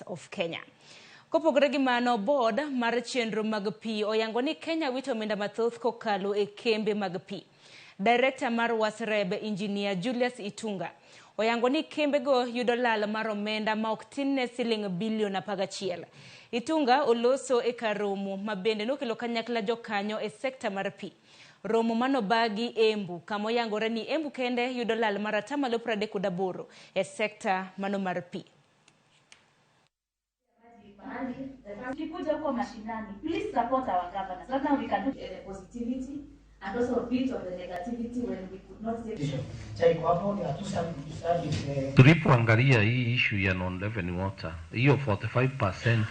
Of Kenya. Kopogore gi mano, board mar chenro mag pi oyango ni Kenya wito omenda mathoth kokalo e kembe mag pi. Director mar WASREB, Engineer Julius Itunga, oyango ni kembego yudo lal mar omenda ma ok tin ne siling bilion 11. Itunga oloso e kar romo ma bende nokelo kanyakla jokanyo e sekta mar pi. Romo manobagi Embu, kama oyangore ni Embu kende yudo lal mar 38% e sekta mano mar pi. Tukikuja huko mashinani, please support our governors. Right now we can do the positivity and also a bit of the negativity when we could not say. Tulipoangalia hii issue ya non revenue water, hiyo 45%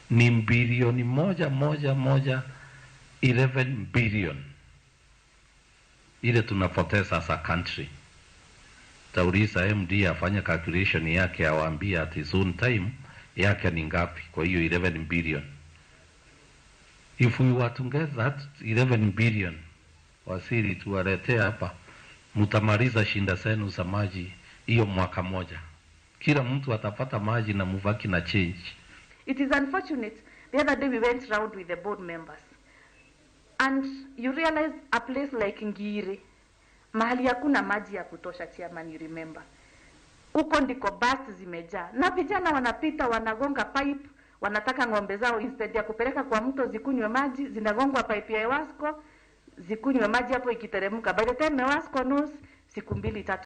ni bilioni 1 1 1, 11 billion ile tunapoteza as a country. Tauliza MD afanye calculation yake, awaambie at his own time yake ni ngapi kwa hiyo 11 billion. If we were to get that 11 billion, waziri, tuwaletee hapa, mtamaliza shinda zenu za maji hiyo mwaka moja. Kila mtu atapata maji na mubaki na change. It is unfortunate. The other day we went round with the board members. And you realize a place like Ngiri, mahali hakuna maji ya kutosha, chairman, you remember. Huko ndiko basi zimejaa na vijana wanapita wanagonga pipe, wanataka ng'ombe zao instead ya kupeleka kwa mto zikunywe maji, zinagongwa pipe ya Ewasco zikunywe maji hapo ikiteremka. By the time Ewasco knows, siku mbili tatu.